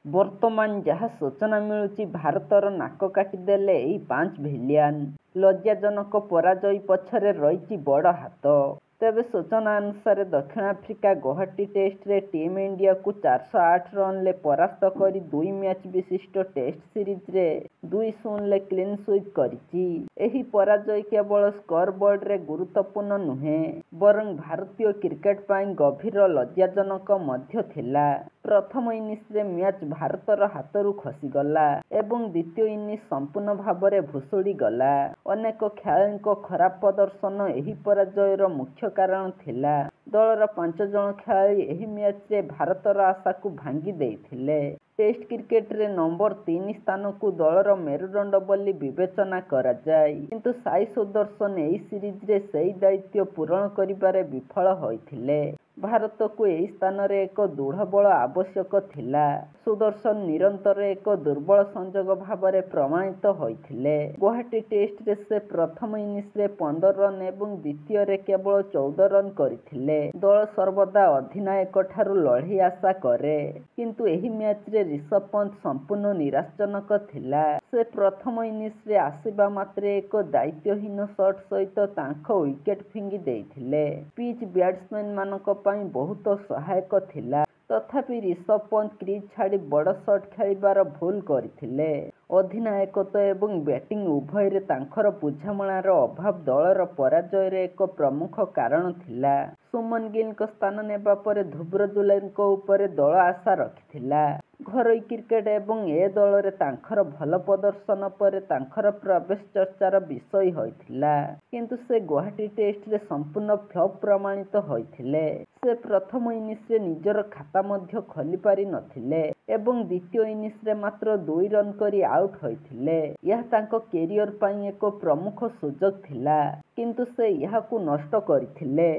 ବର୍ତ୍ତମାନ ଯାହା ସୂଚନା ମିଳୁଛି ଭାରତର ନାକ କାଟିଦେଲେ ଏହି ପାଞ୍ଚ ଭିଲିଆନ୍। ଲଜ୍ଜାଜନକ ପରାଜୟ ପଛରେ ରହିଛି ବଡ଼ ହାତ। ତେବେ ସୂଚନା ଅନୁସାରେ ଦକ୍ଷିଣ ଆଫ୍ରିକା ଗୌହାଟୀ ଟେଷ୍ଟରେ ଟିମ୍ ଇଣ୍ଡିଆକୁ 408 ରନ୍ରେ ପରାସ୍ତ କରି ଦୁଇ ମ୍ୟାଚ୍ ବିଶିଷ୍ଟ ଟେଷ୍ଟ ସିରିଜରେ 2-0ରେ କ୍ଲିନ୍ ସୁଇପ୍ କରିଛି। ଏହି ପରାଜୟ କେବଳ ସ୍କୋରବୋର୍ଡରେ ଗୁରୁତ୍ୱପୂର୍ଣ୍ଣ ନୁହେଁ, ବରଂ ଭାରତୀୟ କ୍ରିକେଟ ପାଇଁ ଗଭୀର ଲଜ୍ଜାଜନକ ମଧ୍ୟ ଥିଲା। ପ୍ରଥମ ଇନିଂସରେ ମ୍ୟାଚ୍ ଭାରତର ହାତରୁ ଖସିଗଲା ଏବଂ ଦ୍ୱିତୀୟ ଇନିଂସ ସମ୍ପୂର୍ଣ୍ଣ ଭାବରେ ଭୁଶୁଡ଼ିଗଲା। ଅନେକ ଖେଳାଳିଙ୍କ ଖରାପ ପ୍ରଦର୍ଶନ ଏହି ପରାଜୟର ମୁଖ୍ୟ କାରଣ ଥିଲା। ଦଳର ପାଞ୍ଚ ଜଣ ଖେଳାଳି ଏହି ମ୍ୟାଚରେ ଭାରତର ଆଶାକୁ ଭାଙ୍ଗି ଦେଇଥିଲେ। ଟେଷ୍ଟ କ୍ରିକେଟରେ ନମ୍ବର ତିନି ସ୍ଥାନକୁ ଦଳର ମେରୁଦଣ୍ଡ ବୋଲି ବିବେଚନା କରାଯାଏ। କିନ୍ତୁ ସାଇ ସୁଦର୍ଶନ ଏହି ସିରିଜରେ ସେହି ଦାୟିତ୍ୱ ପୂରଣ କରିବାରେ ବିଫଳ ହୋଇଥିଲେ। ଭାରତକୁ ଏହି ସ୍ଥାନରେ ଏକ ଦୃଢ଼ ବଳ ଆବଶ୍ୟକ ଥିଲା। ସୁଦର୍ଶନ ନିରନ୍ତର ଏକ ଦୁର୍ବଳ ସଂଯୋଗ ଭାବରେ ପ୍ରମାଣିତ ହୋଇଥିଲେ। ଗୌହାଟୀ ଟେଷ୍ଟରେ ସେ ପ୍ରଥମ ଇନିଂସରେ 15 ରନ୍ ଏବଂ ଦ୍ୱିତୀୟରେ କେବଳ 14 ରନ୍ କରିଥିଲେ। ଦଳ ସର୍ବଦା ଅଧିନାୟକଠାରୁ ଲଢ଼େଇ ଆଶା କରେ, କିନ୍ତୁ ଏହି ମ୍ୟାଚରେ ରିଷଭ ପନ୍ତ ସମ୍ପୂର୍ଣ୍ଣ ନିରାଶାଜନକ ଥିଲା। ସେ ପ୍ରଥମ ଇନିଂସରେ ଆସିବା ମାତ୍ରେ ଏକ ଦାୟିତ୍ୱହୀନ ସଟ୍ ସହିତ ତାଙ୍କ ୱିକେଟ୍ ଫିଙ୍ଗି ଦେଇଥିଲେ। ପିଚ୍ ବ୍ୟାଟ୍ସମ୍ୟାନମାନଙ୍କ ପାଇଁ ବହୁତ ସହାୟକ ଥିଲା, ତଥାପି ରିଷଭ ପନ୍ତ କ୍ରିଜ୍ ଛାଡ଼ି ବଡ଼ ସଟ୍ ଖେଳିବାର ଭୁଲ କରିଥିଲେ। ଅଧିନାୟକତ୍ୱ ଏବଂ ବ୍ୟାଟିଂ ଉଭୟରେ ତାଙ୍କର ବୁଝାମଣାର ଅଭାବ ଦଳର ପରାଜୟର ଏକ ପ୍ରମୁଖ କାରଣ ଥିଲା। ଶୁଭମନ ଗିଲଙ୍କ ସ୍ଥାନ ନେବା ପରେ ଧ୍ରୁବ ଜୁରେଲଙ୍କ ଉପରେ ଦଳ ଆଶା ରଖିଥିଲା। ଘରୋଇ କ୍ରିକେଟ ଏବଂ ଏ ଦଳରେ ତାଙ୍କର ଭଲ ପ୍ରଦର୍ଶନ ପରେ ତାଙ୍କର ପ୍ରବେଶ ଚର୍ଚ୍ଚାର ବିଷୟ ହୋଇଥିଲା। କିନ୍ତୁ ସେ ଗୌହାଟୀ ଟେଷ୍ଟରେ ସମ୍ପୂର୍ଣ୍ଣ ଫ୍ଲପ୍ ପ୍ରମାଣିତ ହୋଇଥିଲେ। ସେ ପ୍ରଥମ ଇନିଂସରେ ନିଜର ଖାତା ମଧ୍ୟ ଖୋଲିପାରି ନଥିଲେ ଏବଂ ଦ୍ୱିତୀୟ ଇନିଂସରେ ମାତ୍ର 2 ରନ୍ କରି ଆଉଟ୍ ହୋଇଥିଲେ। ଏହା ତାଙ୍କ କ୍ୟାରିୟର ପାଇଁ ଏକ ପ୍ରମୁଖ ସୁଯୋଗ ଥିଲା, କିନ୍ତୁ ସେ ଏହାକୁ ନଷ୍ଟ କରିଥିଲେ।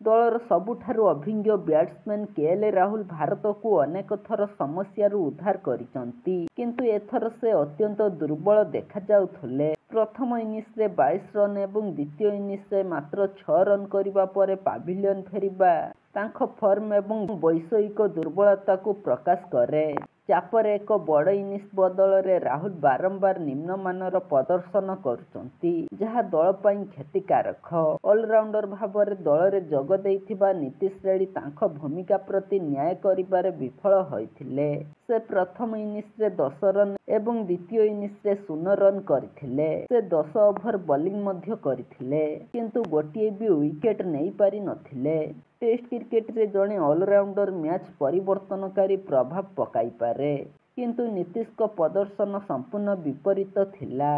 ଦଳର ସବୁଠାରୁ ଅଭିଜ୍ଞ ବ୍ୟାଟ୍ସମ୍ୟାନ୍ କେଏଲ୍ ରାହୁଲ ଭାରତକୁ ଅନେକ ଥର ସମସ୍ୟାରୁ ଉଦ୍ଧାର କରିଛନ୍ତି, କିନ୍ତୁ ଏଥର ସେ ଅତ୍ୟନ୍ତ ଦୁର୍ବଳ ଦେଖାଯାଉଥିଲେ। ପ୍ରଥମ ଇନିଂସରେ 22 ରନ୍ ଏବଂ ଦ୍ୱିତୀୟ ଇନିଂସରେ ମାତ୍ର 6 ରନ୍ କରିବା ପରେ ପାଭିଲିୟନ ଫେରିବା ତାଙ୍କ ଫର୍ମ ଏବଂ ବୈଷୟିକ ଦୁର୍ବଳତାକୁ ପ୍ରକାଶ କରେ। ଚାପରେ ଏକ ବଡ଼ ଇନିଂସ ବଦଳରେ ରାହୁଲ ବାରମ୍ବାର ନିମ୍ନମାନର ପ୍ରଦର୍ଶନ କରୁଛନ୍ତି, ଯାହା ଦଳ ପାଇଁ କ୍ଷତିକାରକ। ଅଲରାଉଣ୍ଡର ଭାବରେ ଦଳରେ ଯୋଗ ଦେଇଥିବା ନୀତିଶ ରେଡ୍ଡୀ ତାଙ୍କ ଭୂମିକା ପ୍ରତି ନ୍ୟାୟ କରିବାରେ ବିଫଳ ହୋଇଥିଲେ। ସେ ପ୍ରଥମ ଇନିଂସରେ 10 ରନ୍ ଏବଂ ଦ୍ୱିତୀୟ ଇନିଂସରେ 0 ରନ୍ କରିଥିଲେ। ସେ 10 ଓଭର ବୋଲିଂ ମଧ୍ୟ କରିଥିଲେ, କିନ୍ତୁ ଗୋଟିଏ ବି ୱିକେଟ୍ ନେଇପାରି ନଥିଲେ। ଟେଷ୍ଟ କ୍ରିକେଟରେ ଜଣେ ଅଲରାଉଣ୍ଡର ମ୍ୟାଚ୍ ପରିବର୍ତ୍ତନକାରୀ ପ୍ରଭାବ ପକାଇପାରେ, କିନ୍ତୁ ନୀତିଶଙ୍କ ପ୍ରଦର୍ଶନ ସମ୍ପୂର୍ଣ୍ଣ ବିପରୀତ ଥିଲା।